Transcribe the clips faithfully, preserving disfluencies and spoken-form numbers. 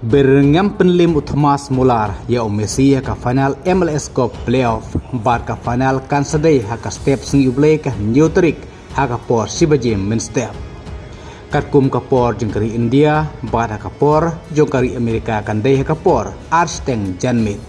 Byrngem pynlem u Thomas Muller ïa u Messi ha ka final M L S Cup playoff, bad ka final kan sa dei ha ka step sngi U Blei ka hynñiew tarik ha ka por shi baje mynstep. Katkum ka por jong ka ri India, bad ha ka por jong ka ri Amerika kan dei ha ka por ar shiteng janmiet.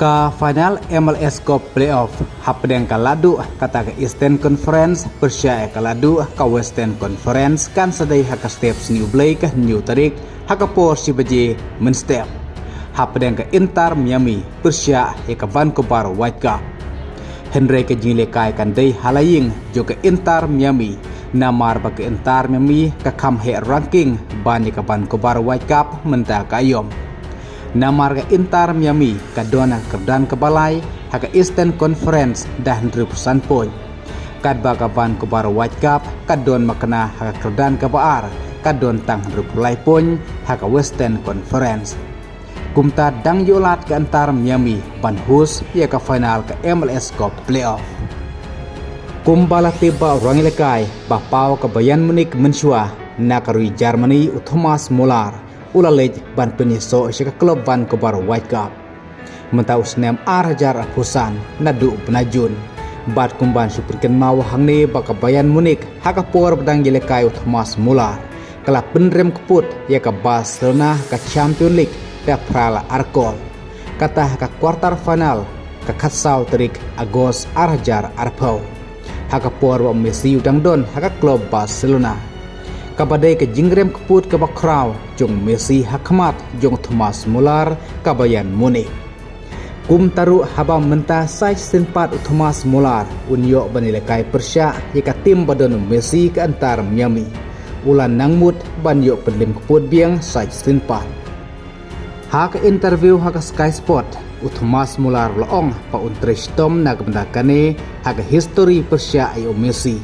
Ka final M L S Cup playoff hapdeng ka la duh kata ka Eastern Conference pyrshah ïa ka la duh ka Western Conference kan sa dei ha ka step sngi U Blei ka hynñiew tarik ha ka por shi baje mynstep, hapdeng ka Inter Miami pyrshah ïa ka Vancouver Whitecaps. Hynrei ka jingïalehkai kan dei ha la ïing jong ka Inter Miami, namar ba ka Inter Miami ka kham heh ranking ban ïa ka Vancouver Whitecaps mynta ka aïom. Namar ka Inter Miami ka don ha ka kyrdan kaba lai ha ka Eastern Conference da hynriewphew san point, katba ka Vancouver Whitecaps ka don makna ha ka kyrdan kaba ar, ka don tang hynriewphew lai point ha ka Western Conference. Kumta dang ïoh lad ka Inter Miami ban host ïa ka final ka M L S Cup playoff. Kumba la tip ba u rangïalehkai ba paw ka Bayern Munich mynshuwa na ka ri Germany, u Thomas Muller, u la leit ban pynïasoh sha ka klub Vancouver Whitecaps mynta u snem ar hajar arphew san naduh u bnai Jun. Bad kumban shu pynkynmaw hangne ba ka Bayern Munich ha ka por ba dang ïalehkai u Thomas Muller, ka la pynrem kput ïa ka Barcelona ha ka Champions League da phra la ar kol, kata ha ka quarter final ka khatsaw tarik August ar hajar arphew, ha ka por ba u Messi u dang don ha ka klub Barcelona. Kaba dei ka jingrem kput kaba khraw jong u Messi ha khmat jong u Thomas Muller ka Bayern Munich. Kumta ruh haba mynta sa shisien pat u Thomas Muller un ïoh ban ïalehkai pyrshah ïa ka tim ba don u Messi ka Inter Miami, u la nang mut ban ïoh pynlem kput biang sa shisien pat. Ha ka interview ha ka Sky Sport, u Thomas Muller u la ong ba un trei shitom na ka bynta kane ha ka history pyrshah ïa u Messi.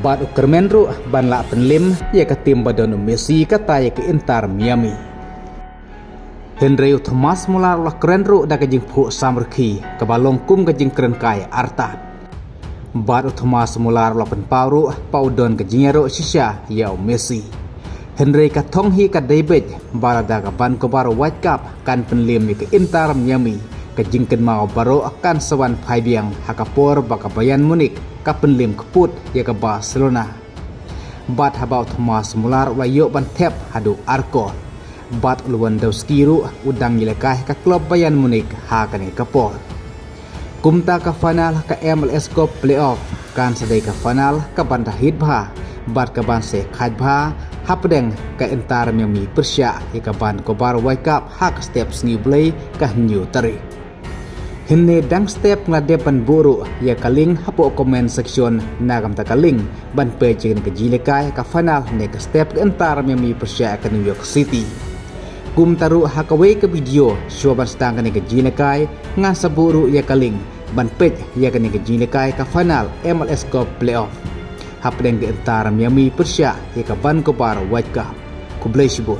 Bad u kyrmen ruh ban lah pynlem ïa ka tim ba don u Messi, kata ïa ka Inter Miami. Hynrei u Thomas Muller u la kren ruh da ka jingphuh samrkhie kaba long kum ka jingkren kai artat. Bad u Thomas Muller u la pynpaw ruh ba u don ka jingïaroh shisha ïa u Messi. Hynrei ka thong hi ka dei beit ba lada ka Vancouver Whitecaps kan pynlem ïa ka Inter Miami, ka jingkynmaw baroh kan sa wan phai biang ha ka por ba ka Bayern Munich ka pynlem kput ïa ka Barcelona. Bad haba u Thomas Muller u la ïoh ban thep haduh ar kol, bad u Lewandowski ruh u dang ïalehkai ha ka klub Bayern Munich ha kane ka por. Kumta ka final ka M L S Cup playoff kan sa dei ka final kaban da hit bha bad kaban sa khaid bha, hapdeng ka Inter Miami pyrshah ïa ka Vancouver Whitecaps ha ka step sngi U Blei ka hynñiew tarik. Hynne dang step nga la dep ban buh ruh ïa ka link hapoh comment section na ka bynta ka link ban peit ïa kane ka jingïalehkai ka final ne ka step ka Inter Miami pyrshah ka New York City. Kumta ruh ha kawei ka video shuwa ban sdang kane ka jingïalehkai, ngan sa buh ruh ïa ka link ban peit ïa kane ka jingïalehkai ka final M L S Cup playoff, hapdeng ka Inter Miami pyrshah ïa ka Vancouver Whitecaps. Khublei shibun.